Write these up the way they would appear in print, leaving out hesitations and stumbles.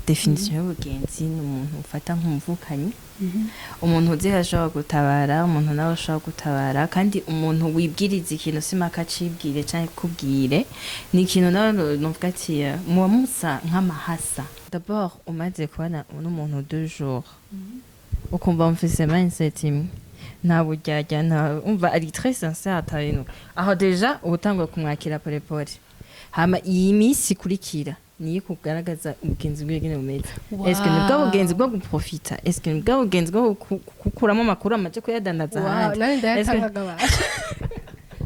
Définition y'ubugenzi ni umuntu ufata nk'umuvukanyi, umuntu uzi ko ashobora gutabara, umuntu nawe ashobora gutabara, kandi umuntu wibwiriza ikintu simaka acibwire canke kubwire. Ni ikintu nawe novuga ati muba musa nk'amahasa. D'abord umaze kubona n'umuntu 2 jours, ukumva mufise mindset imwe, nta buryarya, nta umva ari très sincère, ata bintu aho, déjà uba utanguye kumwakira polepole. Hama iyi minsi ikurikira niyo kugaragaza ubugenzi bw'ingene bumeze. Est-ce que ni bwa bugenzi bwo guprofita? Est-ce que ni bwa bugenzi bwo gukuramo amakuru amaze kuyadandaza ahandi? Nari ndayatangaga basha.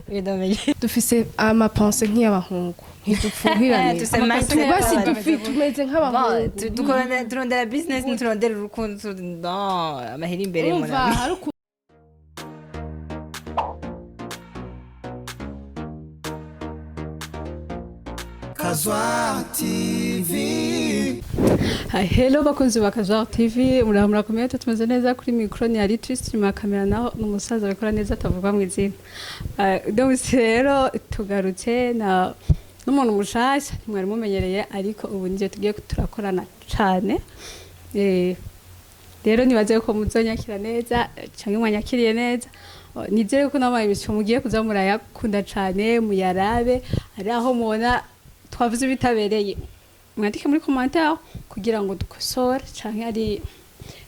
Bidamenye. Dufise ama pensées nk'iy'abahungu, ntidupfuhirane. Dufise mindset basi. y'abahungu. Tumeze nk'abahungu. Turondera business, ntiturondera urukundo. No amahera imbere. Urumva Munami. hari Kazwa TV. Hi, hello bakunzi ba Kazwa TV, muraho, murakomeye? Tumeze neza. Kuri micro ni ari Twist, nyuma ya kamera naho ni umusaza abikora neza atavugwa mu izina. Uno munsi rero tugarutse na n'umuntu mushasha ntimwari mumenyereye, ariko ubu nije tugiye turakorana cane. Rero nibaze ko muzonyakira neza canke mwanyakiriye neza. Oh, nizere ko nama émission mugiye kuza murayakunda cane, muyarabe. Ari aho mubona twavuze bitabereye, mwandike muri commentaire kugira ngo dukosore, canke ari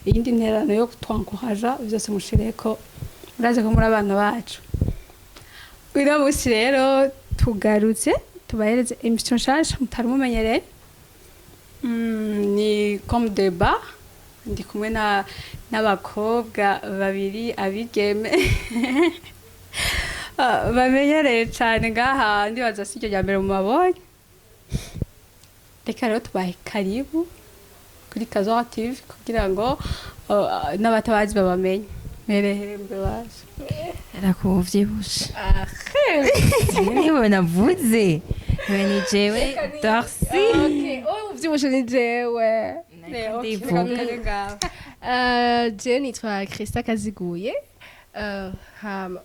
iyindi nterano yo kutwankoraja, byose mushireko. Murazi ko muri abana bacu. Uno munsi rero tugarutse tubahereze émission nshasha mutari mumenyereye. Ni comme débat. Ndi kumwe na n'abakobwa babiri, abigeme bamenyereye cane ngaha. Ndibaza si iryo rya mbere mu mabonye. Reka rero tubahe karibu kuri Kazoa TV kugira ngo n'abatabazi babamenye. Merehere mbe baje. Rakuvyibushe, niwe navuze, niwe, ni jewe Darcy. Okay, uvyibushe ni jewe. Ndivuga. Je nitwa Christa Kaziguye. Hama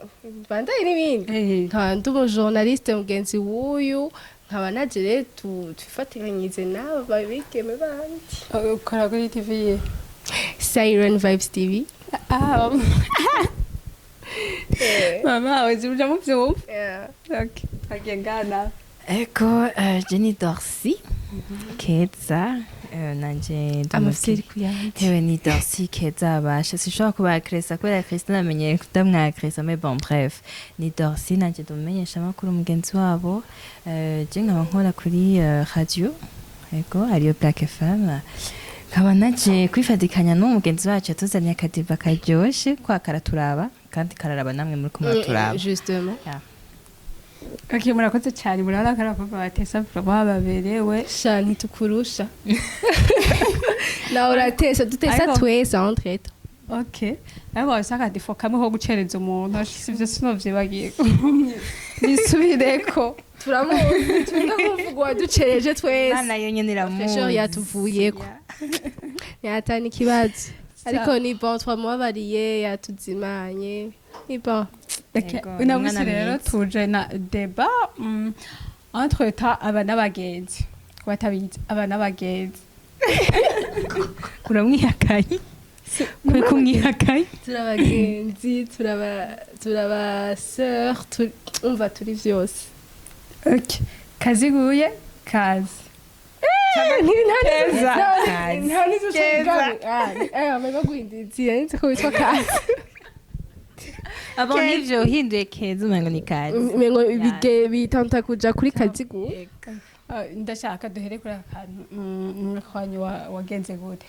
bandaye n'ibindi, nkaba ndi umujournaliste mugenzi w'uyu, nkaba naje rero twifatikanyirize n'aba bigeme bandi. Ukora kuri TV ye? Siren Vibes TV. Ah, mama uzi uja muvyumva. Yeah. Okay, agiye ngana. Ego, Jenny Darcy Keza, nanje ndi Amafyeri kuyandi. Hewe, ni Darcy Keza. Abasha sinshobora kubakresa kubera Christa namenyereye kutamwakresa, mais bon, bref, ni Darcy, nanje ndumumenyesha amakuru mugenzi wabo. Je nkaba nkora kuri radio, ego, ariyo Black FM, nkaba naje kwifatikanya n'uwo mugenzi wacu yatuzaniye akadiva karyoshe kwa karaturaba kandi kararaba namwe muri kumwe muraturaba. Justement. Yeah. Okay, murakoze cyane. Murabona ko ari abakobwa batesa vraiment, baberewe. Sha, ntitukurusha, nawe uratesa, dutesa twese entre. Okay, ariko wabise akadifo kamwe ko gucereza umuntu, sivyo? Sinovyibagiye, nisubireko. Turamuzi, turinda kuvuga uwaducereje twese. Imana yo nyene iramuzi. Fraîcheur yatuvuyeko, yatana ikibazo, ariko ni bon, twamubabariye, yatuzimanye, ni bon. Okay, Yego, uno ni munsi umwana rero mwiza. tuje na débat entre temps aba n'abagenzi. Ku batabizi, aba n'abagenzi. Uramwihakanye kuri kumwihakanye. Turabagenzi, turaba sœur, umva, turi vyose. Okay. Kaziguye kazi. Keza. Nta nizo. Baguhindiriye, nzi ko witwa Kazi. Abo nivyo, uhinduye Keza umengo ni Kazi. Umengo bige bitanta kuja kuri Kazigu. Ndashaka duhere kuri aka kantu. Umwaka wanyu wagenze gute?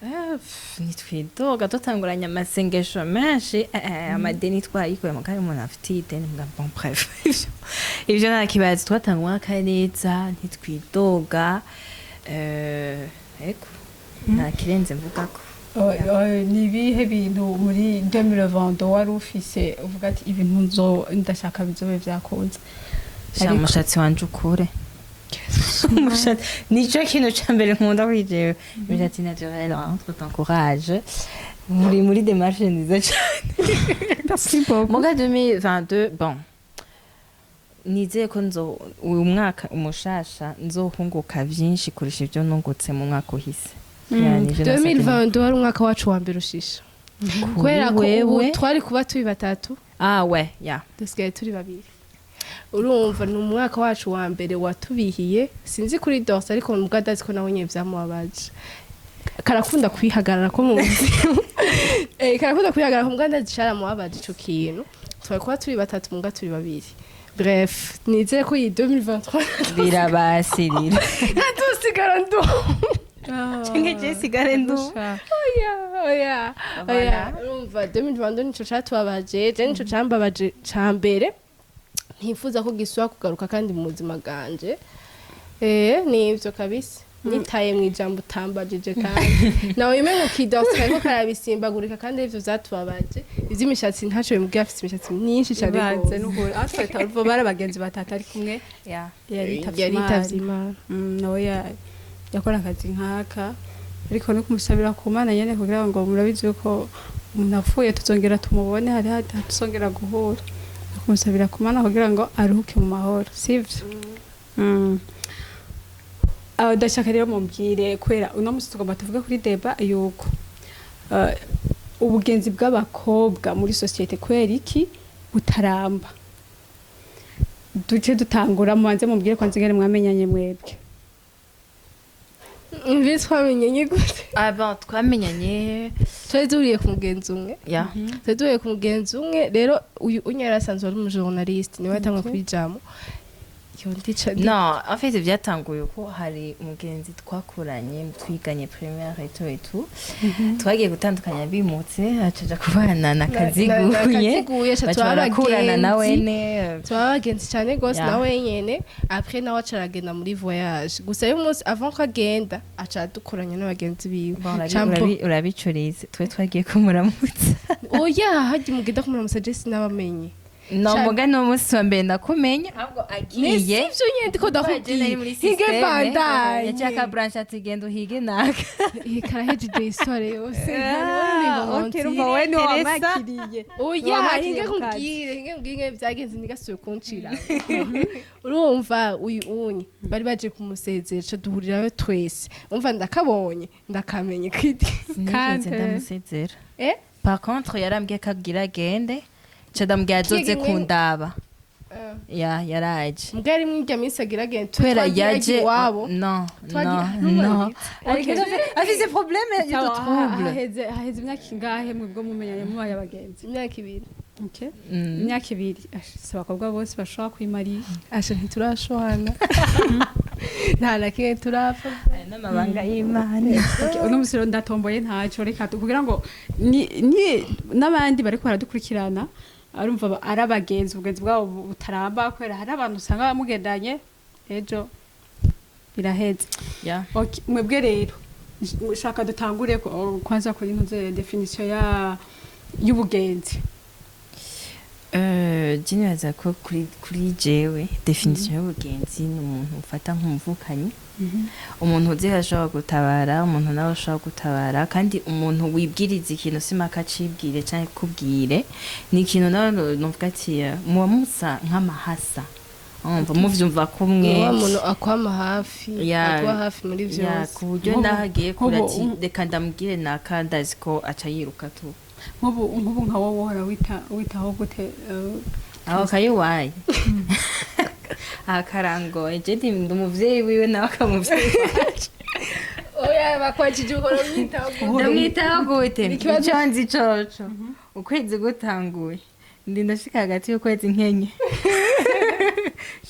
Ah, pff, nitwidoga, dutanguranye amasengesho menshi. Amadeni twayikuye mu kandi umuntu afite ideni mbwa. Bon, bref, ivyo nta kibazo. Twatanga umwaka neza, ntitwidoga. Ego, nta kirenze mvugako. Oh, oh, ni ibihe bintu muri 2022 wari ufise uvuga ati ibintu nzo ndashaka bizobe vyakunze? Sha, umushatsi wanje ukure. Umushatsi nico kintu ca mbere nkunda kuri jewe, imishatsi naturelle. Entre t'encourage muri démarche nziza cane. Merci beaucoup. Muga 2022, bon. Nizeye ko nzo uyu mwaka umushasha nzohunguka vyinshi kurusha ivyo nungutse mu mwaka uhise. Ya, nivyo nasabye. 2022 wari umwaka wacu wa mbere ushisha, kubera ko ubu wewe. twari kuba turi batatu, Ah ouais, ya. dusigaye turi babiri. Urumva, ni umwaka wacu wa mbere watubihiye. Sinzi kuri Dorse, ariko mbwa ndazi ko nawe nyine vyamubabaje. Karakunda kwihagarara ko mu buzima, karakunda kwihagarara ko, mbwa ndazi caramubabaje ico kintu. Twari kuba turi batatu, mbwa turi babiri. Bref, nizere ko iyi 2023 Birabasirira. ntatusigara ndu. Canke je sigare ndu. Oya, oya, oya. Urumva, 2022 nico catubabaje, je nico cambabaje ca mbere, ntifuza ko gisubira kugaruka kandi mu buzima bwanje. Nivyo kabisa. Nitaye mu ijambo utambajije, kandi nawe umengo kidose kariko karabisimbagurika, kandi ivyo vyatubabaje. Ivy'imishatsi ntaco bimubwiye, afise imishatsi myinshi cane Ibanze gose. N'ukuri aho twari tuva bari abagenzi batatu ari kumwe. Ya. Yaritavye. Yaritavye Imana. Imana. Nawe yakora akazi nk'aka, ariko no kumusabira ku Mana nyene, kugira ngo murabizi yuko umuntu apfuye tuzongera tumubone, hari tuzongera guhura. No kumusabira ku Mana kugira ngo aruhuke mu mahoro, sivyo? Ah, ndashaka rero mumbwire, kubera uno musi tugomba tuvuge kuri débat yuko ubugenzi bw'abakobwa muri société kubera iki butaramba. Duce dutangura, mubanze mumbwire kwanza ingene mwamenyanye mwebwe. Mvi twamenyanye gute? Ah bon, twamenyanye Twari duhuriye ku mugenzi umwe. Ya. Twari duhuriye ku mugenzi umwe. Rero uyu unya yari asanzwe ari umujournaliste, niwe yatangwa kubijamo. Yo ndica Non, en fait byatanguye uko: hari umugenzi twakuranye, twiganye primaire et tout et tout. Twagiye gutandukanya bimutse, acaja kubana na Kaziguye. Kaziguye, aca Baca tuba barakurana na abagenzi. wene. Tuba abagenzi cyane gose. Nawe nyene après nawe aca aragenda muri voyage gusa, y'umunsi avant ko agenda aca adukoranya n'abagenzi biwe. Bon, Campo. Urabicurize, twe twagiye kumuramutsa. Oya, harya mugenda kumuramutsa, je sinabamenye. No. Cane. Muga ni umunsi wa mbere nakumenye, ahubwo Ni agiye. sivyo nyene ndiko Ndakubwira, ndakubwira. muri Hige système bandanye. yaciye akabranche ati genda uhige naka. Karahejeje histoire yose. Ah, okay, urumva wowe niwe wamakiriye. Oya. Wamakiriye Hinge mu kazi. nkubwire, hinge nkubwire ingene vyagenze, ntigasubire kuncira. Urumva, uyu unye bari baje kumusezera, ca duhurirayo twese. Umva, ndakabonye ndakamenye kwidi. Sinigeze ndamusezera. Eh. Par contre yarambwiye ko agira agende, ca ndamubwira azoze Kiga kundaba. Ya, yaraje. Mbwa yari mwirya minsi agira agende. Kubera yaje iwabo. Non. Twagira- Non, non, afise problème de Sawa, trouble. haheze imyaka ingahe mwebwe mumenyanye, mubaye abagenzi? Imyaka 2. Okay. Imyaka 2. Ash, si abakobwa bose bashobora kwimariya. Asha, ntiturashwana, nta na kimwe turapfa. Aya n'amabanga y'Imana. Okay, uno musi rero ndatomboye, ntacyo reka kugira ngo ni n'abandi bariko baradukurikirana arumva ari abagenzi, ubugenzi bwabo butaramba, kubera hari abantu usanga bamugendanye ejo biraheze. Ya. Okay, mwebwe rero shaka dutangure kwanza kuri ntuze définition ya y'ubugenzi. Je nibaza ko kuri jewe définition y'ubugenzi ni umuntu ufata nk'umuvukanyi, umuntu uzi ko ashobora gutabara, umuntu nawe ashobora gutabara, kandi umuntu wibwiriza ikintu simaka acibwire canke kubwire. Ni ikintu nawe nuvuga ati muba musa nk'amahasa. Urumva, muvyumva kumwe. Wa muntu akwama hafi, Ya, akuba hafi muri ya, vyose. ku buryo Nk'ubu- naho agiye kure nk'ubu- ati reka ndamubwire naka, ndazi ko aca yiruka tu. Nk'ubu nka wowe uhora witaho gute? Aho kayiwaye aha karangoye, je ndi umuvyeyi wiwe, nawe akamuvyeyi wanje. Oya, bakwakije, uhora umwitaho gute? Ndamwitaho gute? Ikibazo- Ico nzi coco, ukwezi gutanguye ndi ndashika hagati y'ukwezi nkenye.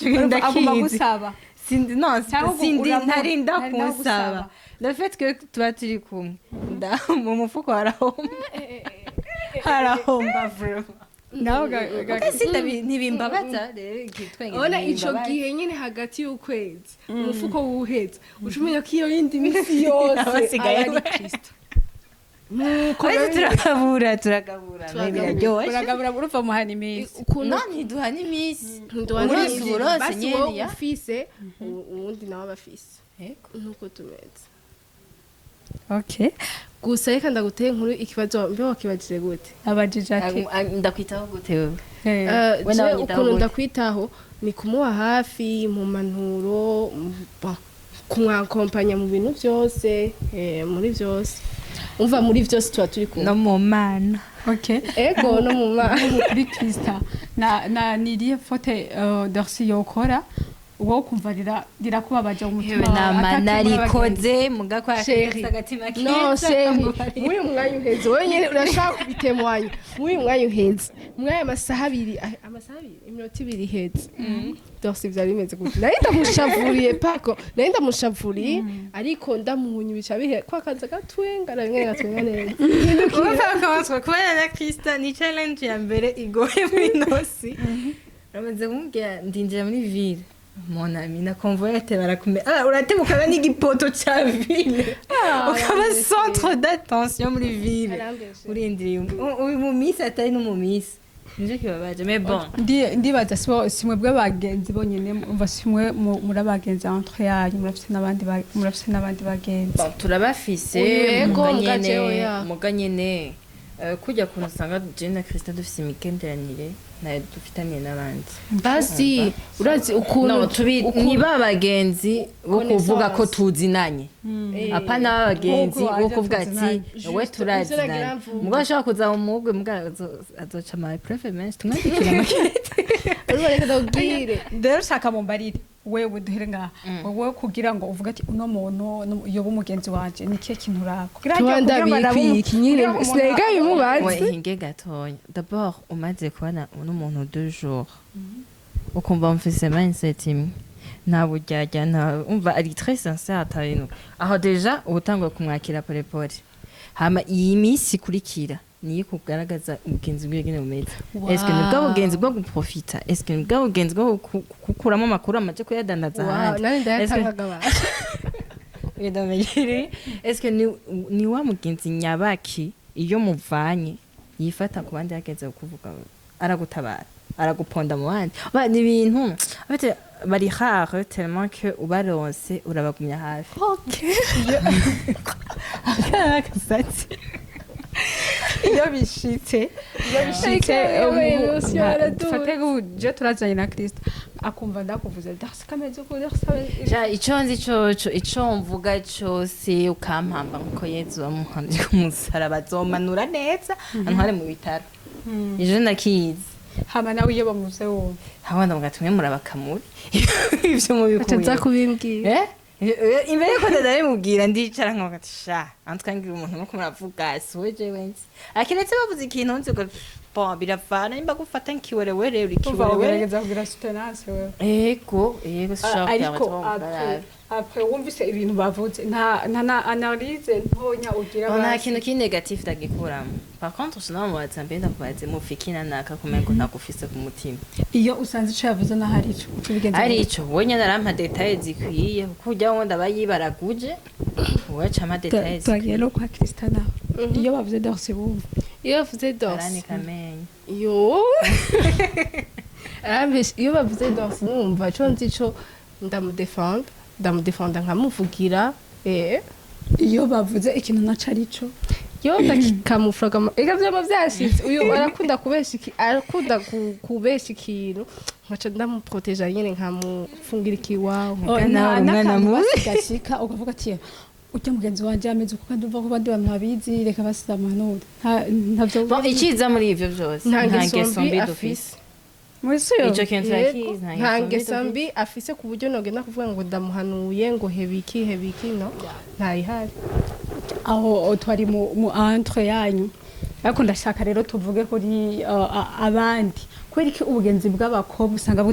Aguma Ndakizi. gusaba. Sindi no Cyangwa ubu sindi ntarinda ntarinda kunsaba. gusaba. Le fait que tuba turi kumwe, mu mufuko harahomba, harahomba vraiment. Nawe Ntibimbabaza rero igitwenge. Urabona ico ntibimbabaza. gihe nyene hagati y'ukwezi umufuko wuheze, uca umenya ko iyo yindi misi yose Abasigaye aba ari Kristo. Nuko Ariko rero turagabura, turagabura. Turagabura. Biraryoshye. Uragabura, urumva muhana iminsi. Ukuntu No, ntiduha n'iminsi. Ntiduhana Uronse iminsi. uburonse Basi nyene, wowe ya. ufise, uwundi nawe aba afise, nuko tumeze. Okay. Gusa reka ndaguteye inkuru. Ikibazo mbe wakibajije gute? Abajije ati Ndakwitaho gute wewe? We nawe Je unyitaho ukuntu gute? Ndakwitaho ni kumuba hafi mu mpanuro, bon, kumwakompanya mu bintu byose, muri byose, umva, muri byose tuba turi kumwe. No mu mana. Okay. Ego, no mu mana. Kuri Krista na niriye faute Dorcy yokora wowe ukumva rirakubabaje mu mutima wawe, Nama atari kumwe n'abagenzi. narikoze mugakwa. Chéri. Agatima No, chéri, muri uyu mwanya uheze wowe nyine urashaka kubitemwanya. Muri uyu mwanya uheze, muri aya masaha 2, amasaha 2, iminota 2 iheze, Dorcy byari bimeze gutya. Nari ndamushavuriye pako, nari ndamushavuriye, ariko ndamuhunye ibica bihe kwa kaza gatwenga, na bimwe gatwenga neza. Urumva kubana na Krista ni challenge ya mbere igoye muri nosi. Uramaze kumubwira ndinjira muri ville, mon ami, na convoy barakume, ah, uratebuka n'igipoto ca ville, ukaba centre d'attention muri ville. Arambeshe. Urindiriye uyu mu misi atari no mu misi, nicyo kibabaje, mais bon. Ndibaza si mwebwe bagenzi bonyene, umva, si mwe muri abagenzi entre yanyu, murafise n'abandi murafise n'abandi bagenzi. Bon, turabafise. Yego, muga muga nyene jewe ya. Muga nyene kurya kuntu usanga je na Krista dufise imigenderanire nayo dufitaniye n'abandi. Basi urazi ukuntu No, tubi ni ba bagenzi bo kuvuga ko tuzinanye, apana ba bagenzi Nk'uko bo waje kuvuga ati tuzinanye. we Juste, turazinanye. ivyo nagira mvuge. Muga ashobora kuza mu mugwe, muga azoca ama preuve menshi, tumwandikira amakete. Urumva, reka ndakubwire. Rero shaka mumbarire, wewe duhere ngaha, wowe kugira ngo uvuge ati uno muntu yoba umugenzi wanje, ni kihe kintu uraba kugira Tuba kugira ngo arabe ndabikwiye nyine kugira ngo umuntu sinega We bimubaze. Hinge gatonya. D'abord umaze kubona n'umuntu 2 jours, ukumva mufise mindset imwe, nta buryarya, nta, umva, ari très sincère, ata bintu aho, déjà uba utanguye kumwakira polepole. Hama iyi minsi ikurikira niyo kugaragaza ubugenzi bwiwe ingene bumeze. Est-ce que ni bwa bugenzi bwo guprofita? Est-ce que ni bwa bugenzi bwo gukuramo amakuru amaze kuyadandaza Wow, ahandi? nari ndayatangaga abantu. Ndamenyereye. Est-ce que ni wa mugenzi nyabaki iyo muvanye yifata ku bandi, hageze kuvuga aragutabara, araguponda mu bandi? Ba, ni ibintu en fait bari rare tellement que ubaronse urabagumya hafi. Akasatsi. Iyo bishitse Ariko araduze. Dufate je turazanye na Kristo, akumva ndakuvuze Darcy kameze uko, Darcy kameze. Ja, ico nzi coco, ico mvuga cose ukampamba nkuko Yezu bamuhamye ku musaraba, azomanura neza antware mu bitaro. Ejo ndakizi. Hama nawe iyo bamuvuze wumva? Abana mugatumwe murabakamuri ivyo mubikuye. Aca kubimbwira. Eh? Imbere yuko ndabimubwira ndicara nkavuga ati sha antwangira umuntu nuko muravuga si we jewe nzi akiretse bavuze ikintu nzi ngo bon, biravana nimba gufata nkiwerewere uri Umva, kiwerewere. ugerageza kugira soutenance wewe. Ego, ego, sishobora. Ariko après wumvise ibintu bavuze, nta analyse ntonya ugira? Nta Basi. kintu kiri négatif ndagikuramo. Par contre sinamubaza mbe ndakubaze mufiki naka kumengo ntagufise ku mutima. Iyo usanze ico yavuze naho ari ico, uca ubigenza Ari gute? ico we nyene arampa détails zikwiye, kuko ujya wundi aba yibaraguje, we aca ampa détails. Twagiye no kwa Krista nawe, iyo bavuze Dorcy wumva? Iyo bavuze Dorcy, Aranika amenyo. Yo, arambeshe. Iyo bavuze Dorcy numva ico nzi co ndamudefenda, ndamudefenda nkamuvugira. Iyo bavuze ikintu naco ari cyo? Yo ndakikamufuraga, ega vyama vyashitse. Uyu arakunda kubesha iki, arakunda kubesha ikintu, nkaca ndamuproteja nyene, nkamufungira ikiwawe. Muga nawe uri umwana mubi. Gashika ukavuga ati ujya mugenzi wanje ameze uko, kandi umva ko abandi bantu babizi, reka basize amahanure. Ntavyo. Bon, iciza muri ivyo vyose, Nta ngeso mbi dufise. afise. Mwese? Ico kintu Yego, turakizi. Nta ngeso mbi afise ku buryo nogenda kuvuga ngo ndamuhanuye ngo hebiki hebiki, no, ntayihari. Aho twari mu entre yanyu, ariko ndashaka rero tuvuge kuri abandi. Kubera iki ubugenzi bw'abakobwa usanga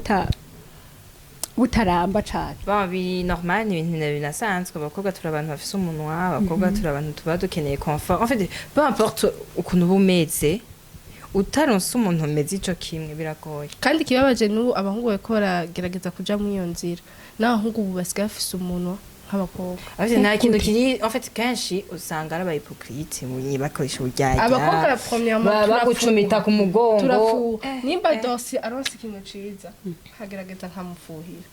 butaramba cane? Bon, biri normal, ni ibintu binasanzwe. Abakobwa turi abantu bafise umunwa, abakobwa turi abantu tuba dukeneye confort. En fait, peu importe ukuntu uba umeze, utaronse umuntu umeze ico kimwe biragoye. Kandi ikibabaje n'ubu abahungu bariko baragerageza kuja muri iyo nzira, n'abahungu ubu basigaye bafise umunwa nk'abakobwa. En fait, nta kintu kiri, en fait kenshi usanga ari aba hypocrite mu bakoresha uburyarya. Abakobwa premièrement Bagucumita ku mugongo. Turafuha. Nimba Dorcy aronse ikintu ciza, nkagerageza nkamufuhira.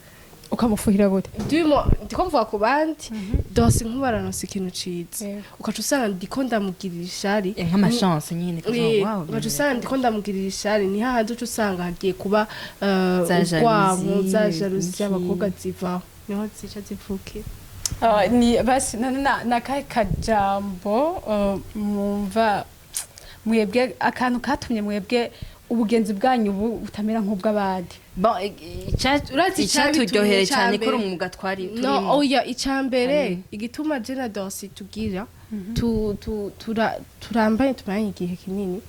Ukamufuhira gute? Ndimo ndiko mvuga ku bandi. Dose nk'ubaranose ikintu ciza, Yego. ukaca usanga ndiko ndamugirira ishari. Nk'amachance nyine kuvuga, wow, ugaca usanga ndiko ndamugirira ishari, ni hahandi uca usanga hagiye kuba Za urwanko, jalousie, za jalousie iki. z'abakobwa zivaho, niho zica zivukira. Ah, ni basi none na kahe kajambo mwumva mwebwe akantu katumye mwebwe ubugenzi bwanyu ubu butamera nk'ubw'abandi? Bon, Urazi icaturyoheye icabitumye cyane ca kuri mbere. umwuga twari No, turimo. oya, icambere igituma je na Dorsi tugira turambanye, tumaranye igihe kinini,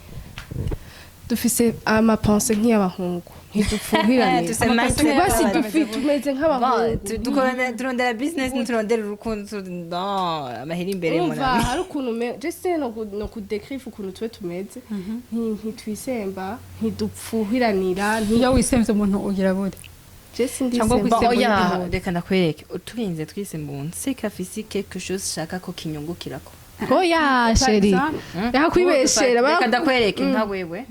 dufise amapensées nk'iy'abahungu, ntidupfuhirane. Dufise mindset Basi y'abahungu. tumeze Bon, nk'abahungu. Turondera business, ntiturondera urukundo, no amahera imbere. Urumva, Munami hari ukuntu je sais no kudécrire ukuntu twe tumeze. Ntitwisemba, ntidupfuhiranira, Iyo wisemvye umuntu ugira gute? je Cyangwa sindisemba. Bon, kwisemba oya, undi muntu. reka ndakwereke. Turinze twisemba umuntu, c'est qu'afise quelque chose shaka ko kinyungukirako. Oya chérie, reka kwibeshera. Reka ndakwereke, nka wewe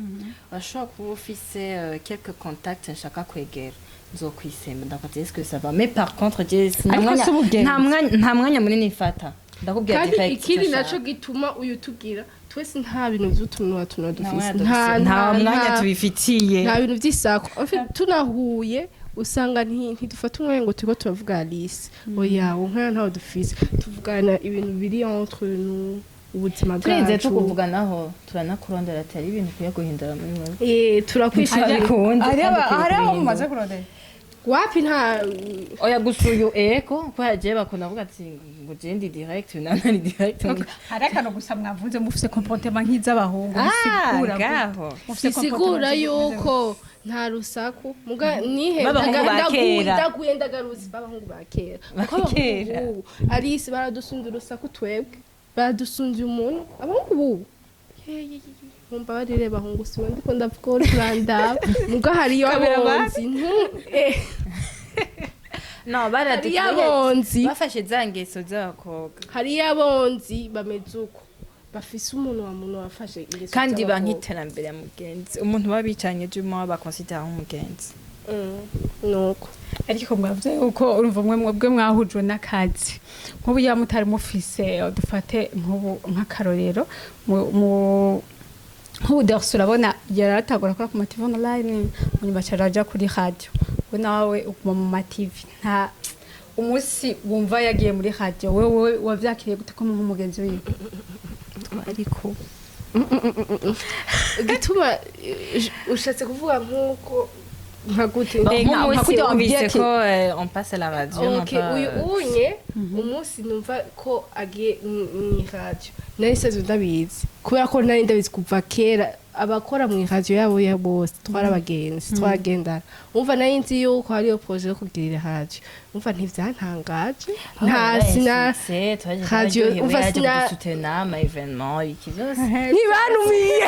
urashobora kuba ufise quelques contacts nshaka kwegera, nzokwisemba ndakwati: "Est-ce que ça va?" Mais par contre je nta Ariko si ubugenzi. nta mwanya munini mfata, ndakubwira Kandi direct ikindi icyo naco nshaka. gituma uyu tugira twese, nta bintu vy'utunwa tunwa Nta dufise. mwanya dufise, nta mwanya tubifitiye. Nta bintu vy'isako. En fait, tunahuye usanga ntidufata umwanya ngo turiko turavuga Alice. Oya, uwo mwanya ntawo dufise. Tuvugana ibintu biri entre nous, ubuzima Turinze bwacu. tukuvuganaho, turanakurondera ati hari ibintu ukwiye guhindura muri wewe. Turakwishimira. Ntitubikunda, Hari kandi ukwiye hari aho kubihindura. mumaze kurondera? Wapi, nta. Oya, gusa uyu eko kubera jewe bakunda kuvuga ati ngo je ndi direct, nana ni direct. Hari akantu gusa mwavuze, mufise comportement nk'iz'abahungu, bisigura gute? Ngaho. Mufise Bisigura comportement yuko nta rusaku muga nihe. B'abahungu ba kera. Ndaguye ndagaruzi b'abahungu ba kera, kuko Ba kera. abahungu bubu Alice baradusunda urusaku, twebwe baradusunda umuntu. Abahungu bubu, mumbabarire bahungu, siwe ndiko ndavuga, uri kurandaba, muga hariyo abonzi No, hariyo baradukwiye abonzi. Bafashe za ngeso z'abakobwa. Hariyo abonzi bameze uko, bafise umuntu wa muntu wafashe ingeso Kandi z'abakobwa. Bank'iterambere ya mugenzi, umuntu baba bicanye juma bakonsidera nk'umugenzi. Nuko. Ariko mwavuze yuko urumva mwe mwebwe mwahujwe n'akazi. Nk'ubu iyo mutari mufise, dufate nk'ubu nk'akarorero, nk'ubu Dorsi urabona yaratagura akora ku ma TV online, munyuma aca araja kuri radio, we nawe uguma mu ma TV. Nta umunsi wumva yagiye muri radio, wewe wavyakiriye gute ko nk'umugenzi wiwe? Ariko Igituma ushatse kuvuga nk'uko nka gute? Nk'umunsi nka kurya wambwiye wumvise ati- ko on passe à la radio, non? Okay, uyu unye umunsi numva ko agiye mw'iradiyo, nari nsanzwe ndabizi, kubera ko nari ndabizi kuva kera abakora mu iradiyo yabo ya bose twari abagenzi, twaragendana. Umva, nari nzi yuko hariyo projet yo kugirira radiyo. Umva, ntivyantangaje, nta sina radio, umva umva sina- ama événement iki byose. Ntibanumiye.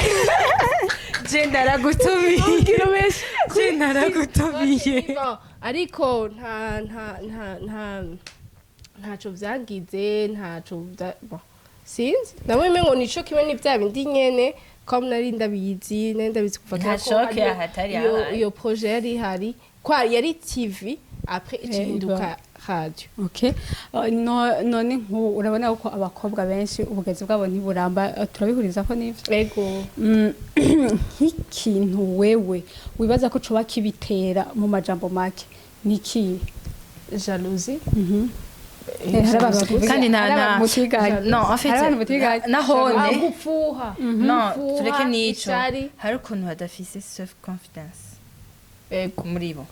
Je ndaragutumiye. Ubwira benshi. Je ndaragutumiye. Bon, ariko nta nta nta nta ntaco vyangize, ntaco bon, sinzi namwe umengo nico kimwe ni vya bindi nyene, comme nari ndabizi kuva Nta kera ko choc hariyo ahatari iyo yabaye. iyo projet yari ihari, kwa yari TV, après icinduka radio. Okay. No, none nk'ubu urabona ko abakobwa benshi ubugenzi bwabo ntiburamba, turabihuriza ko nivyo? Ego. Nk'ikintu wewe wibaza ko coba kibitera mu majambo make ni ikihe? Jalousie. Hari abantu batiga- Kandi hari abantu mutiganye. No, en fait, Hari abantu mutiganye. nahone Ah, gupfuha. No, Gupfuha, tureke n'ico. Ishari. Hari ukuntu badafise self confidence Ego. muri bo,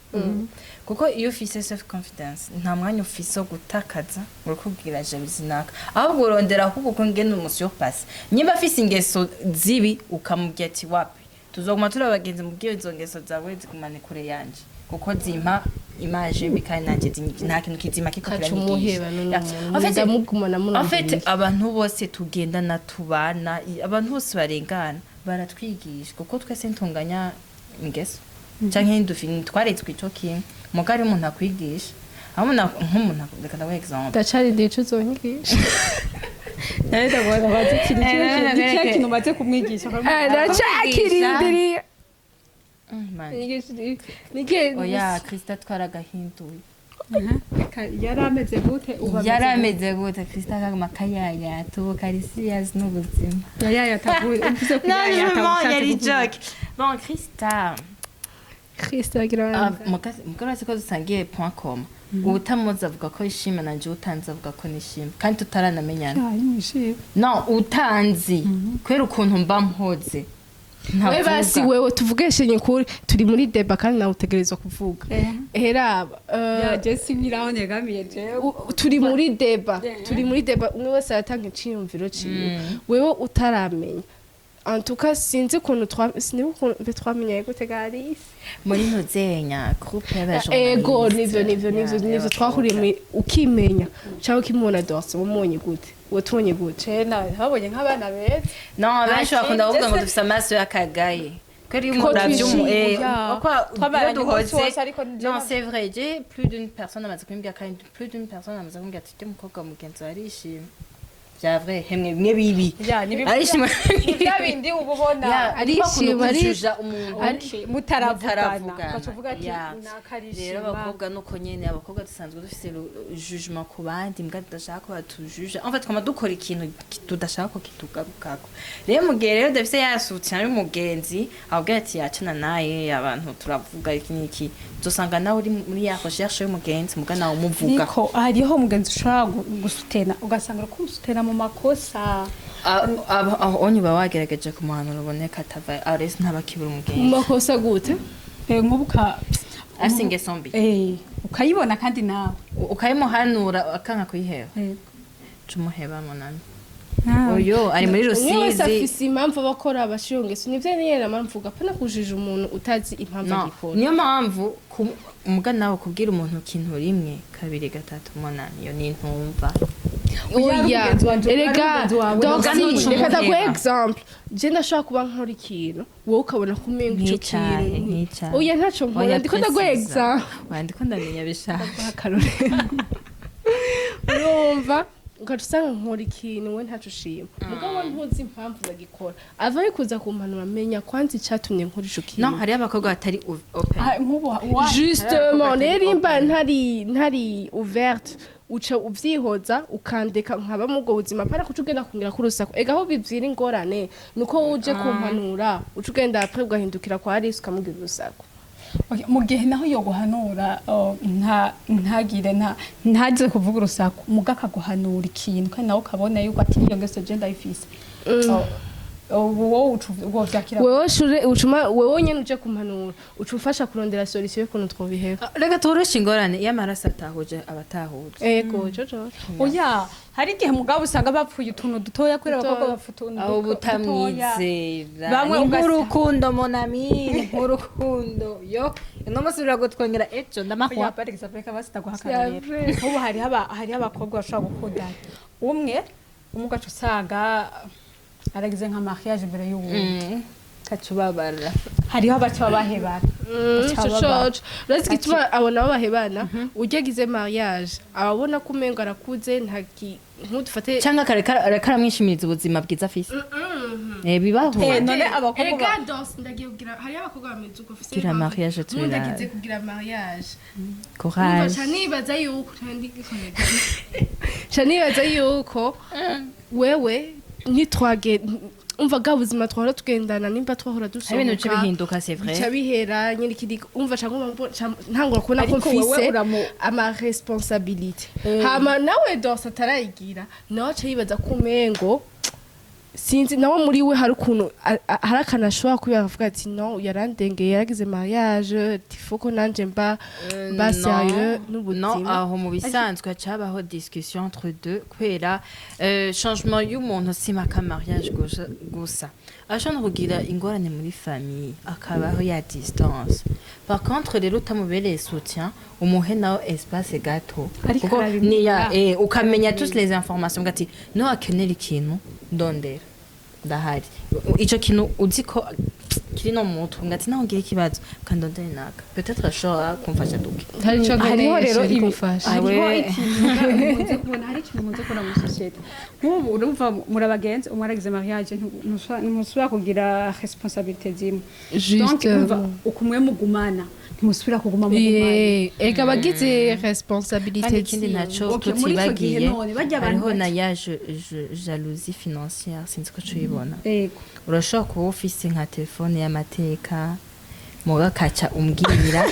kuko iyo ufise self confidence nta mwanya ufise wo gutakaza uri kubwira jalousie naka, ahubwo urondera ahubwo ko ngene umusurpasse. Nyimba afise ingeso zibi, ukamubwira ati: "Wapi, tuzoguma turi abagenzi, mubwire izo ngeso zawe zigumane kure yanje, kuko zimpa image mbi, kandi nanjye nta kintu kizima kiko Kaca kiranyigisha." umuheba none Yeah. umuntu En fait, ndamugumana. En fait, Murondera. abantu bose tugendana, tubana, abantu bose barengana baratwigisha, kuko twese ntunganya ingeso canke twaretswe ico kimwe. Mugari umuntu akwigisha aho umuntu nk'umuntu reka ndaguhe exemple. Ndacari ndico uzonyigisha. Ni kintu umaze kumwigisha? Ndacakirindiriye. Man. Nige. Oya, Krista, twaragahinduye. Reka, yari ameze gute ubu ameze Yari gute? ameze gute? Krista kaguma kayayata, ubu kari serious n'ubuzima. Yayayata gute? Uvuze Non, kuyayata, justement, ushatse yari kuvuga. joke. Bon, Krista. Krista agira Mugabo ko dusangiye point com, utamuzi avuga ko yishima, nanje utanzi avuga ko nishima, kandi tutaranamenyana. Ah, yishima. No utanzi kubera ukuntu mba mpoze. We basi, wewe tuvugeshenye ukuri, turi muri débat kandi nawe utegerezwa kuvuga. Heraba Ya, je sinkiraho negamiye jewe. Turi muri débat, turi muri débat, umwe wese aratanga iciyumviro ciwe. Wewe utaramenya, en tout cas sinzi ukuntu sinzi ukuntu mbe twamenye gute Alice. Muri ntuzenya groupe. Ego, nivyo twahuriye ukimenya cyangwa ukimubona Dorse, wamubonye gute? Watubonye gute? Je babonye nk'abana beza. No, benshi bakunda kuvuga ngo dufise amaso y'akagaye kubera iyo Ko umuntu aravye twishimye. uko Twamaranye iyo umunsi duhoze. wose, ariko nje Non, c'est vrai, j'ai plus d'une personne amaze kumbwira, kandi plus d'une personne amaze kumbwira ati: "Umukobwa mugenzi wawe arishima vya vrai." Hemwe bimwe bibi. Ya, ni Arishima. Ni bya bindi uba ubona. Ya, Arishima, kujuja umuntu. Okay, mutaravugana. Mutaravugana. Ugaca uvuga ati Ya. nakarishima. Rero abakobwa nuko nyene, abakobwa dusanzwe dufise jugement ku bandi, mbwa tudashaka ko batujuja. En fait, twama dukora ikintu tudashaka ko kitugarukako. Rero mu gihe rero dufise ya soutien y'umugenzi ababwira ati yacana naye, abantu turavuga iki n'iki, uzosanga nawe uri muri ya recherche y'umugenzi, muga nawe umuvuga. Ariko hariho umugenzi ushobora gusutena, ugasanga uri kumusutena mu makosa. Aho onye uba wagerageje kumuhanura, uboneka atava arese, ntabakibura Mu umugenzi. makosa gute? Nk'ubu Afise ingeso mbi. Ukayibona kandi nawe Ukayimuhanura akanka kuyiheba, cumuheba munani. Ah. Uyo ari muri Umwe wese Rusizi. afise impamvu aba akora abashira ngeso, nivyo nyene nama mvuga, apana kujija umuntu utazi impamvu No, agikora. niyo mpamvu muga nawe kubwira umuntu ikintu rimwe, kabiri, gatatu, umunani, iyo ni intumva. Oya, Oya, mugenzi wanje, ari erega mugenzi wawe. Dorsi, Muga reka ndaguhe ntucumuheba. example. Je ndashobora kuba nkora ikintu, wowe ukabona ko umenga ico Nk'icahe, kintu nk'icahe. Oya, ntaco nkora, Oya, ndiko ndaguha précisa. example. Oya, ndiko ndamenya bishaka. Akarorero, urumva, ugaca usanga nkora ikintu we ntaco ushima, mugabo ntuzi impamvu ndagikora. Ava ari kuza kumpanura, menya kwanza icatumye nkora ico No, kintu. hariyo abakobwa batari open. Ah, nk'ubu Justement rero, imba ntari ouverte, uca uvyihoza ukandeka nkaba mu ubwo buzima, para kuca ugenda kungira ku rusaku. Ega aho bivyira ingorane nuko uje kumpanura, uca ugenda après ugahindukira kwa Alice ukamubwira urusaku. Okay, mu gihe naho yoguhanura, oh, nta ntagire nta ntaze kuvuga urusaku, muga akaguhanura ikintu kandi nawe ukabona yuko ati iyo ngeso je ndayifise. Oh, oh, wowe uca wovyakira? Wewe shure ucuma wewe nyene uje kumpanura, uca ufasha kurondera solution y'ukuntu twobiheba. Reka toroshe ingorane, iyo amaraso atahuje abatahuje. Ego jojo. Oya, hari igihe mugabo usanga bapfuye utuntu dutoya, kubera abakobwa bapfa utuntu Aho dutoya. butamwizera. Bamwe Ni nk'urukundo, mon ami, ni nk'urukundo. Yo uno munsi biragutwongera, ejo ndamahwa. Oya, par exemple, reka basi ndaguha akarorero. Nk'ubu hariho abakobwa bashobora gukundana, umwe ugaca usanga aragize nka mariage imbere y'uwundi. Kacubabara. Hariho abaca bahebana. Baca babara. Coco, urazi igituma abo nabo bahebana? Urya agize mariage ababona ko umengo arakuze, ntaki nk'udufate. Cyangwa areka aramwishimiriza ubuzima bwiza afise. Bibaho. None abakobwa Erega Dorsi, ndagiye kugira, hariho abakobwa bameze uko ufise Kugira mariage impamvu. tubirabe. Ndagize kugira mariage. Courage. Ca nibaza yuko wewe nitwage, umva, bwa buzima twahora tugendana, nimba twahora Hari ibintu bica dusohoka, bihinduka, c'est vrai. bica bihera nyine. Ikindi, umva, ca ntangura kubona ko Ariko wewe mfise ama responsabilité, hama nawe Dorsi atarayigira, nawe aca yibaza ko umengo sinzi, nawe muri we hari ukuntu hari akantu ashobora kuba avuga ati: "No, yarandengeye, yaragize mariage, tifo ko nanje mba sérieux Non, n'ubuzima." Aho mu bisanzwe hacabaho discussion entre deux, kubera changement y'umuntu si maka mariage gusa, ashobora no kugira ingorane muri famille, akabaho ya distance. Par contre rero, utamubereye soutien, umuhe nawe espace gato. Ariko kuko arabimenya. niya ukamenya toutes les informations, ugati no akenera ikintu, ndondera ndahari. Ico kintu uzi ko kiri no mu mutwe, ngati naho ngira ikibazo kandondere naka, peut-être ashobora kumfasha duke. Hari ico Hariho akeneye rero chéri, kumfasha. Hariho Awe. ikintu nkunze kubona, hari ikintu nkunze kubona muri société. Nk'ubu urumva muri abagenzi, umwe aragize mariage, ntusubira kugira responsabilité zimwe. Donc Justement. umva ukumwe mugumana. Ntimusubira kuguma mu gumanye. Ega abagize responsabilité. Kandi ikindi naco Okay, muri ico gihe tutibagiye, none, barya abantu hariho na ya jalousie financière, sinzi ko cuyibona. Ego. Urashobora kuba ufise nka telefone y'amateka, muga kaca umbwira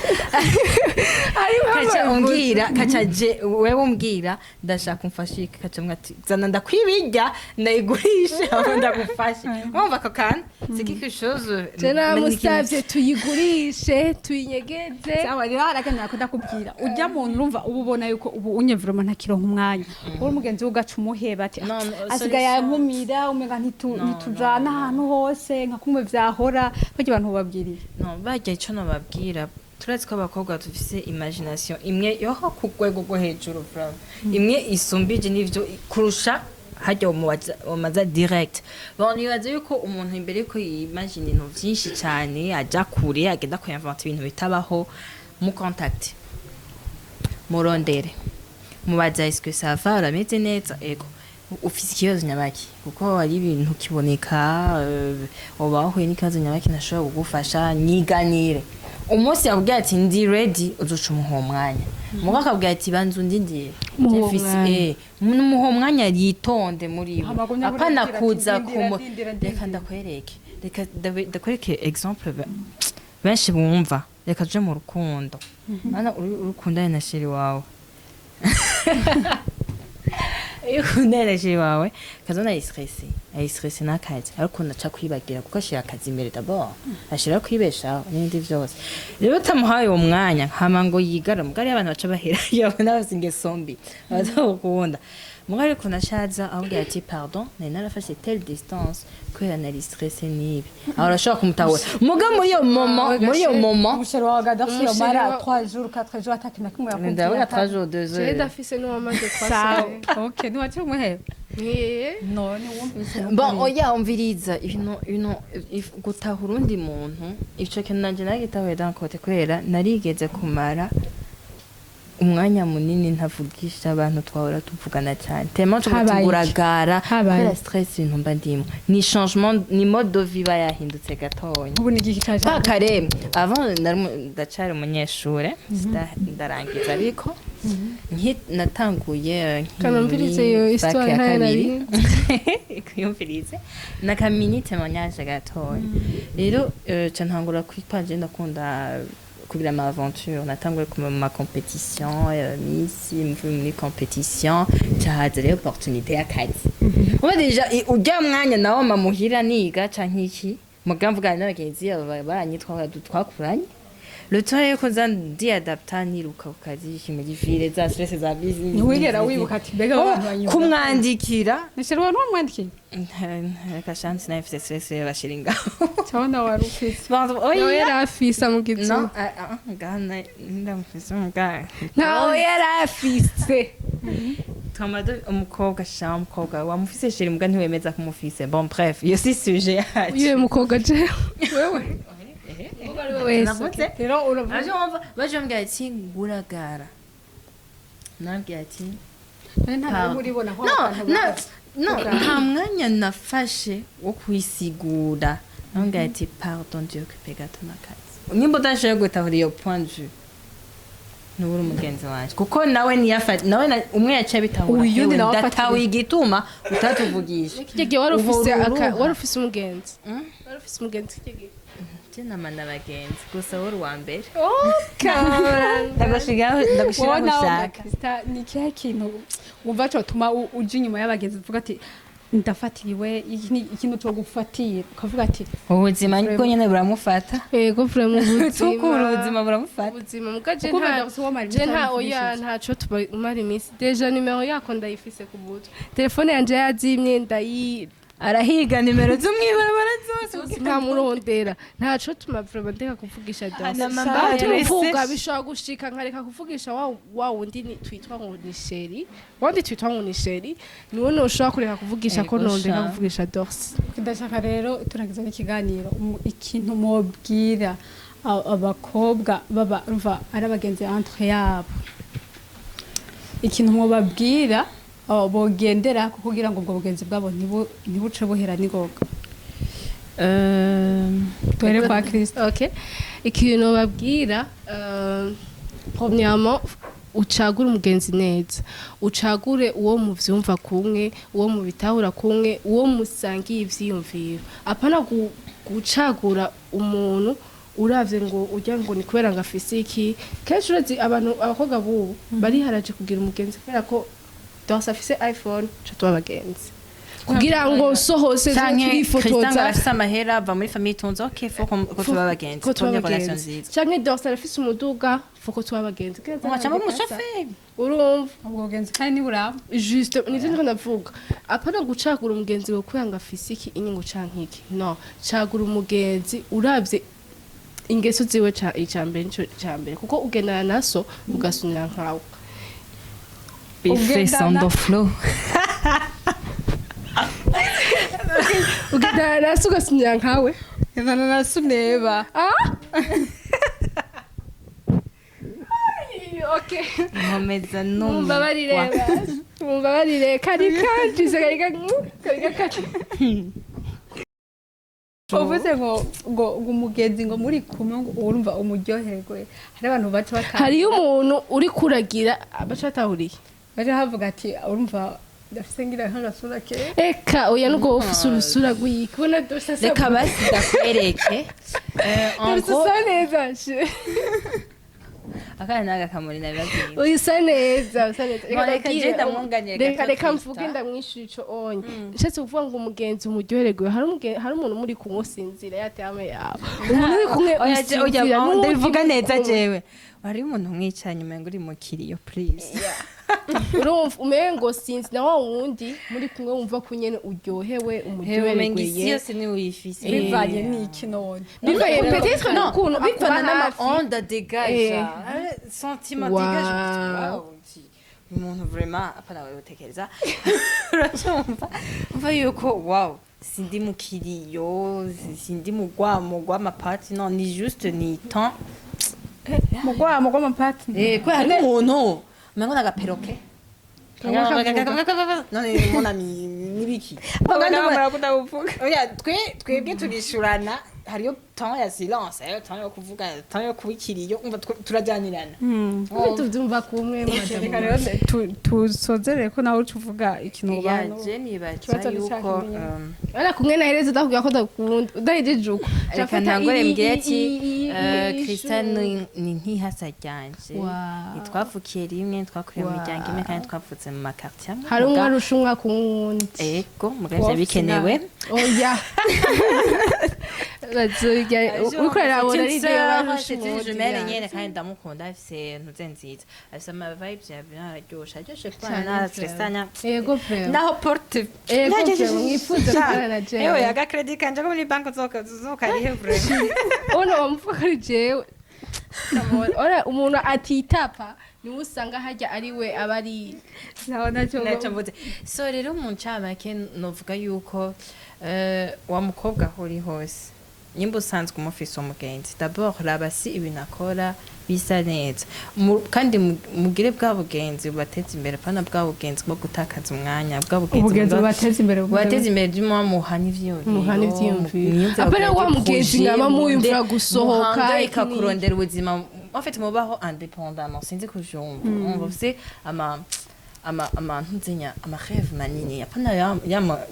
kaca je wewe umbwira ndashaka umfashe iki, kaca mbwira ati zana ndakwibirya ndayigurishe aho ndagufashe. Urumva ako kantu c'est quelque chose. Je namusavye tuyigurishe, tuyinyegeze. Sawa, rero haraganira ko ndakubwira ujya muntu urumva uba ubona yuko ubu unye vraiment ntakironka umwanya, uri umugenzi we ugaca umuheba ati No, no, asigaye solution. yankumira, umenga No, ntitujana ahantu hose nka kumwe vyahora. Barya abantu babwiriye? No, barya ico nobabwira, turazi ko abakobwa dufise imagination imwe yoho ku rwego rwo hejuru, vraiment imwe isumbije n'ivyo kurusha harya umubaza direct. Bon, nibaza yuko umuntu imbere yuko yimagine ibintu vyinshi cane, aja kure, agenda kuyinventa ibintu bitabaho, mu contact, murondere, mubaza: "Est-ce que ça va? Urameze neza? Ego, ufise ikibazo nyabaki?" Kuko hari ibintu kiboneka, uba wahuye n'ikibazo nyabaki ntashobora kugufasha, nyiganire. Umunsi yakubwira ati ndi ready, uzoca umuha uwo mwanya. Muga akabwira ati banza undindire. Muha uwo Mfise- mwanya. Muha umwanya yitonde muri we. Amagumya Apana burabwira ati, kuza "Ndindira, kumu ndindira, ndindira." Reka ndakwereke, reka ndakwereke exemple benshi bumva. Reka tuje mu rukundo. Mana, uri ukundane na chéri wawe, iyo ukundanye na chéri wawe kazona ari stressé, ari stressé n'akazi, ariko naca kwibagira kuko ashira akazi imbere d'abord, ashira kwibeshaho n'ibindi vyose. Rero utamuhaye uwo mwanya hama ngo yigara mugari, abantu baca bahera yabona bafise ingeso mbi bazokunda mugari. Ariko nashaza ahubwo ati pardon, nari narafashe telle distance kubera nari stressé n'ibi, aho urashobora kumutahura. Muga muri iyo moment, muri iyo moment Umu chéri wawe gadafise Umu chéri yomara wa- 3 jours, 4 jours atakintu na kimwe yakubwira? Ndavuga 3 jours, 2 Je heures. ndafise n'uwamaze. Sawa. 3. Okay, ntiwaciye umuheba? None wumvise? Bon, oya, umviriza ibintu gutahura undi muntu, ico kintu nanje nagitahuye d'un côté, kubera narigeze kumara umwanya munini ntavugisha abantu twahora tuvugana cyane, tellement Habaye iki? tuguragara Habaye kubera stress. Ibintu mba ndimo ni changement, ni mode de vie iba yahindutse gatonya. Ubu ni igiki caje? Pas kare avant ndacyari umunyeshure, ndarangiza, ariko natanguye nkiri Kanumvirize muri iyo bac histoire ya ntayo kabiri. nari. Kuyumvirize na kamini témoignage gatoya. Rero ca ntangura kwitwa je ndakunda kugira ama aventure, natanguye kuma ma compétition, miss, mvuye muri compétition cahaza rero opportunité y'akazi. Uba déjà urya mwanya nawo mamuhira niga canke iki, muga mvugana n'abagenzi baranyitwa twakuranye, le temps yuko nza ndiadapta, niruka ku kazi iki muri ville, za stress za business. Ntiwigera wibuka ati mbega Oh, abantu banyumva? Kumwandikira. Ni chéri wawe ntiwamwandikiye? Reka chance nayo stress bashira ngaho. Cyabona wari ufise. Bon, Nawe oya. yari afise amugizi. Non, ah, ah, ngaha ndamufise ngaha. Ntawe yari afise. Twamado umukobwa sha umukobwa wamufise chéri muga ntiwemeza kumufise. Bon, bref, iyo si sujet yacu. Uyu mukobwa je wewe umukobwa ari we wese. Navuze. Rero uravuga. Baje wumva baje bambwira ati nguragara, nabwira ati None nta Pardon. uribona aho No, abantu no, no, nta mwanya nafashe wo kwisigura. Nambwira ati pardon, ndi occupé gato n'akazi. Nimba udashoboye gutahura iyo point de vue, ntubura umugenzi wanje, kuko nawe niyafata nawe umwe yaciye abitahura. Uyundi Ewe, nawe ndatahuye igituma utatuvugisha. Kirya gihe wari ufise Uhora uruha. wari ufise umugenzi, wari ufise umugenzi kirya gihe? Je nama n'abagenzi, gusa wowe uri uwa mbere. Kaburanga. Ndagushiraho, Wowe ndagushiraho nawe ushaka. Krista, ni ikihe kintu wumva cyotuma uja inyuma y'abagenzi uvuga ati ndafatiriwe? Iki ni ikintu cyo gufatira ukavuga ati Ubuzima bwo nyene buramufata. Yego, vraiment, ubuzima. Tukura ubuzima buramufata. Ubuzima muga je Kuko nta Darcy wamara je nta iminsi oya myinshi. Ntaco tumara iminsi. Déjà nimero yako ndayifise ku butwe, telefone yanje yazimye ndayi Arahiga nimero z'umwibarabara zose. Nkamurondera. Ntaco tuma vraiment ndeka kuvugisha Darcy. Hana Aho tuvuga mama. bishobora gushika nkareka kuvugisha wa wundi ni twitwa ngo ni chéri, wundi twitwa ngo ni chéri, niwe noshobora kureka kuvugisha ko Ego nondeka sha. kuvugisha Dorsi. Ndashaka rero turangiza n'ikiganiro, ikintu mubwira abakobwa baba ruva ari abagenzi entre yabo, ikintu mubabwira bogendera kugira ngo ubwo bugenzi bwabo ntibuce buhera n'ingoga. Duhere kwa Kristo. Okay, ikintu babwira, premièrement, ucagure umugenzi neza, ucagure uwo muvyumva kumwe, uwo mubitahura kumwe, uwo musangiye ivyiyumviro. Apana gucagura umuntu uravye ngo urya ngo ni kubera ngo afise iki. Kenshi urazi abantu, abakobwa bubu bariharaje kugira umugenzi kubera ko Dorse afise iPhone, ca tuba abagenzi kugira ngo sohose Canke Christian turifotoza. Arafise amahera, ava muri famille itunze, ok, faut ko tuba abagenzi, ko tuba tuba relation abagenzi. nziza. Canke Dorse arafise umuduga, faut ko tuba abagenzi. Mwacamo umushoferi. Urumva? Ubwo bugenzi kandi niburaba. Juste nivyo ndiko ndavuga. Apana gucagura umugenzi ngo kubera ngo afise iki inyungu canke iki. No cagura umugenzi uravye ingeso ziwe, ca icambere, nico cambere, kuko ugendana na so ugasunira nkawe. Bife Ugendana- on the floor. Ugendana na so ugasunira nkawe. Gendana na suneba. Ah, okay. Nkomeza. Mumbabarire. Numva. Mumbabarire, kari kanjise, kari kari kari. Uvuze ngo umugenzi ngo muri kumwe ngo urumva umuryoherwe, hari abantu baca batahura. Hariyo umuntu uri kuragira abaca batahuriye. Baca bavuga ati urumva ndafise ngira nk'agasura ke. Eka oya, nubwo wowe ufise urusura rw'iki, ubona dose asa. Reka basi ndakwereke. En Dose gros, usa neza akana n'agakamuri nabibabwiye. Usa neza, usa neza. Bon, reka ndabwire, je ndamwunganire reka gato. Reka Krista. mvuge, ndamwishyura ico onye nshatse kuvuga ngo umugenzi umuryohererwe. Hari umuntu muri kumwe usinzira yateyame yawe, umuntu uri kumwe Oya, oya, usinzira oh, n'uwundi ndabivuga muri neza. kumwe. Jewe hari umuntu umwicara nyuma ngo uri mukiriyo, please. Urumva umengo sinzi na wa wundi muri kumwe wumva ko nyene uryohewe. Hewe, umenga isi umuryohererweye. yose niwe uyifise. Bivanye n'iki none? Bivanye peut-être Non, n'ukuntu bivana akuba n'ama hafi. onde dégage. Sentiment Wow. dégage. Wow, umuntu vraiment apana wewe utekereza, uracyumva, umva yuko wow, sindi mu kiriyo, sindi mu rwamo rw'amapati, non, ni juste ni temps. Mu rwamo rw'amapati. Kubera hari umuntu umengo n'agaperoke. Kamwe. None mon ami nibiki? Murakunda kuvuga. Oya, twe twebwe turishurana, hariyo temps ya silence, hariyo temps yo kuvuga, temps yo kuba ikiriyo, umva turajyanirana. Twe tuvyumva kumwe. Reka rero tusozerere ko nawe uca uvuga ikintu ubana. Je nibaza Ikibazo ni yuko cyakimenyane. Ara kumwe nahereza ndakubwira ko ndakunda udahejeje uko. Reka ntangore mbwire ati Christian ni nk'ihasa ryanje. Wow. Ntitwavukiye rimwe, twakuriye mu Wow. miryango imwe kandi twavutse mu makartier amwe. Hari umwe arusha umwaka uwundi. Ego, mugabo ivyo bikenewe. Oya, bazorya uriko arabona ari ibyo barusha C'est une uwundi. jumelle nyene kandi ndamukunda, afise ntuze nziza, afise ama vibes ya bien, araryoshe, aryoshe kubana Cane na vraiment. Christian. Yego vraiment. Naho porte. Ego vraiment, mwifuza kubana na jewe. Ewe, aga credit kanje ko muri banki uzokarihe vraiment. Ono wamuvuga ko ari jewe. Ora umuntu atitapa niwe usanga harya ari we aba ari. Naho nacyo. Ntacyo mvuze. So rero mu ncamake novuga yuko wa mukobwa aho uri hose, nimba usanzwe umufise umugenzi, d'abord raba si ibintu akora bisa neza. Kandi mugire bwa bugenzi bubateza imbere, pana bwa bugenzi bwo gutakaza umwanya, bwa bugenzi Ubugenzi bubateza imbere. Bubateza imbere by'umuha muhana ivyiyumviro. Muhana ivyiyumviro. Mwiyumvira Apana wa kugira mugenzi projet, mwaba muyumvira gusohoka, muhangayika iki n'iki. kurondera ubuzima. En fait mubaho indépendamment, sinzi kuvyumva, umva ufise ama ntuzinya ama rêve manini, apana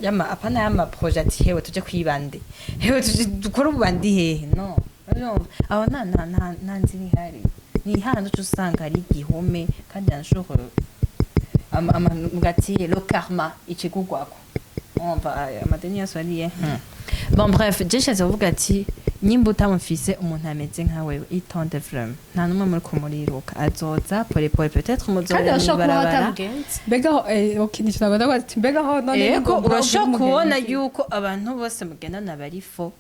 yama apana yama projet ati hewe tuje kwibande, hewe tuje dukore ububandi hehe. No, urumva aho nta nzira ihari, ni handi uca usanga ari igihome kandi anshobora mugati le karma ikigugwako, umva amadeni yose wariye. Bon, bref, je nshatse kuvuga ati nimba utamufise umuntu ameze nka wewe, itonde vraiment, nta n'umwe muri kumuriruka, azoza pole pole, peut-être Kandi muzobona arashobora kuba mw'ibarabara. atamugenzi. Mbega ho okay, nicyo nagomba kubaza ati mbega ho none Ego, nigomba urashobora ugira kubona umugenzi. yuko abantu bose mugendana bari faux,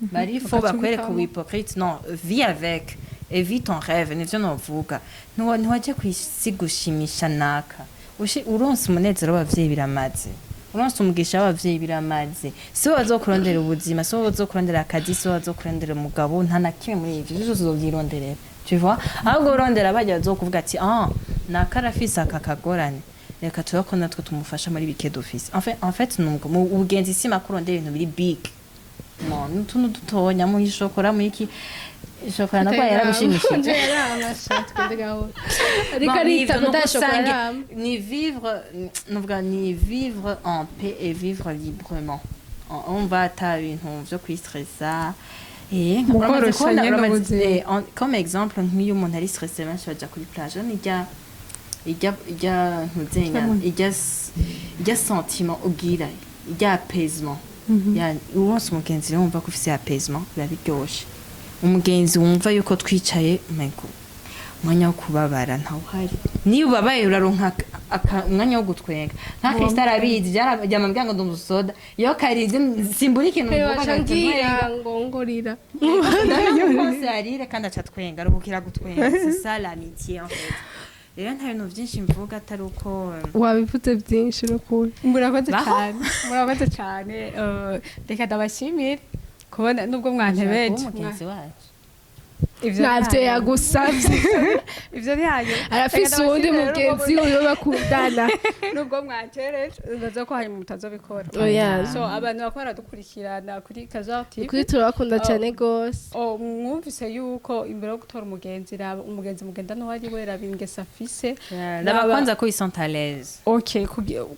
bari faux, Ugaca bakwereka ubitamo. ubuhypocrite. Non, vis avec et vis ton rêve, nivyo novuga. Ntiwaje kw'isi gushimisha naka. Uronse umunezero w'abavyeyi biramaze, uronse umugisha w'abavyeyi biramaze. Si bo bazokurondera ubuzima, si bo bazokurondera akazi, si bo bazokurondera umugabo, nta na kimwe muri ivyo vyose uzovyironderera, tu vois. Ahubwo urondera barya bazokuvuga ati ah, naka arafise aka kagorane, reka tube ko natwe tumufasha muri bike dufise. En fait, en fait nubwo mu ubugenzi si makurondera ibintu biri big. No, n'utuntu dutonya mu ishokora, mu iki, ishokora nabwo yaragushimishije. Ariko Bon, arita ni ivyo, kudashokora. Ni vivre, nuvuga ni vivre en paix et vivre librement. On va ata ibintu vyo kwistressa. Mu koroshanya n'ubuzima. Comme exemple, nk'iyo umuntu ari stressé, benshi baja kuri plage, nijya ijya ntuzenya ijya sentiment ugira, ijya apaisement. Ya, uwonse umugenzi wumva ko ufise apaisement, biba biryoshe. Umugenzi wumva yuko twicaye, umengo umwanya wo kubabara ntawuhari. Niyo ubabaye uraronka umwanya wo gutwenga. Nka Krista arabizi, byamambwira ngo ndumusoda iyo karize simbura ikintu mvuga, agahita ngira ntwenga. Ngo ngorira. Kose arire kandi aca twenga, aruhukira gutwenga. C'est ça l'amitié en fait. Rero nta bintu byinshi mvuga atari uko Wabivuze byinshi n'ukuri. Murakoze Baho. cyane, murakoze cyane. Reka ndabashimire kubona nubwo mwantebeje. Kuba umugenzi wacu. Ivyo Ntavyo ntihanyu. yagusavye. Ivyo ntihanyu. Arafise Reka uwundi ndabashimire rero. mugenzi wiwe bakundana. Nubwo mwantereje, nbaza ko hanyuma mutazobikora. Oya. So abantu bakora baradukurikirana kuri Kazuar TV. Ukuri turabakunda cyane gose. Oh, mwumvise yuko imbere yo gutora umugenzi, raba umugenzi mugenda n'uwo ari we, raba ingeso afise. Raba kwanza ko ils sont à l'aise. Okay,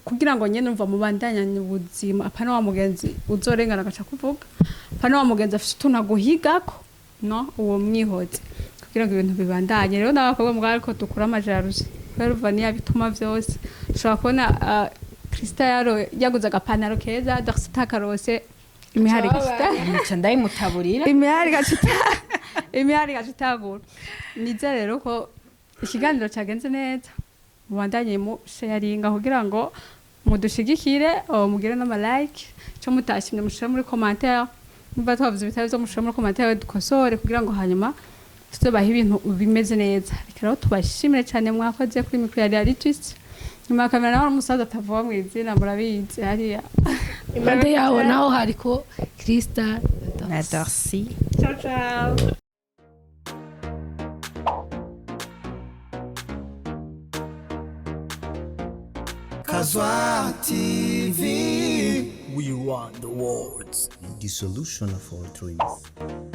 kugira ngo nyene umva mubandanyanye ubuzima, apana wa mugenzi uzorengana agaca kuvuga, apana wa mugenzi afise utuntu aguhigako, no uwo mwihoze kugira ngo ibintu bibandanye. Rero n'abakobwa mbwa ariko dukura amajaruzi kubera uva niyo bituma vyose ushobora kubona Krista yaro yaguze agapantaro keza, Darcy takarose, imihari igashita. Nca ndayimutaburira. Imihari igaca itagura. Nizere rero ko ikiganiro cyagenze neza, mubandanye mu sharinga kugira ngo mudushigikire, mugire n'ama like. Cyo mutashimye mushire muri commentaire, niba twavuze ibitari byo mushire muri commentaire dukosore, kugira ngo hanyuma tuzobahe ibintu bimeze neza. Reka rero tubashimire cyane, mwakoze. Kuri micro ya Reality Twist, nyuma ya kamera naho umusaza atavuga mu izina, murabizi hariya. Impande yaho naho hariko Krista. Na Darcy. Ciao ciao. Kazwa TV. We run the world. The solution of all dreams.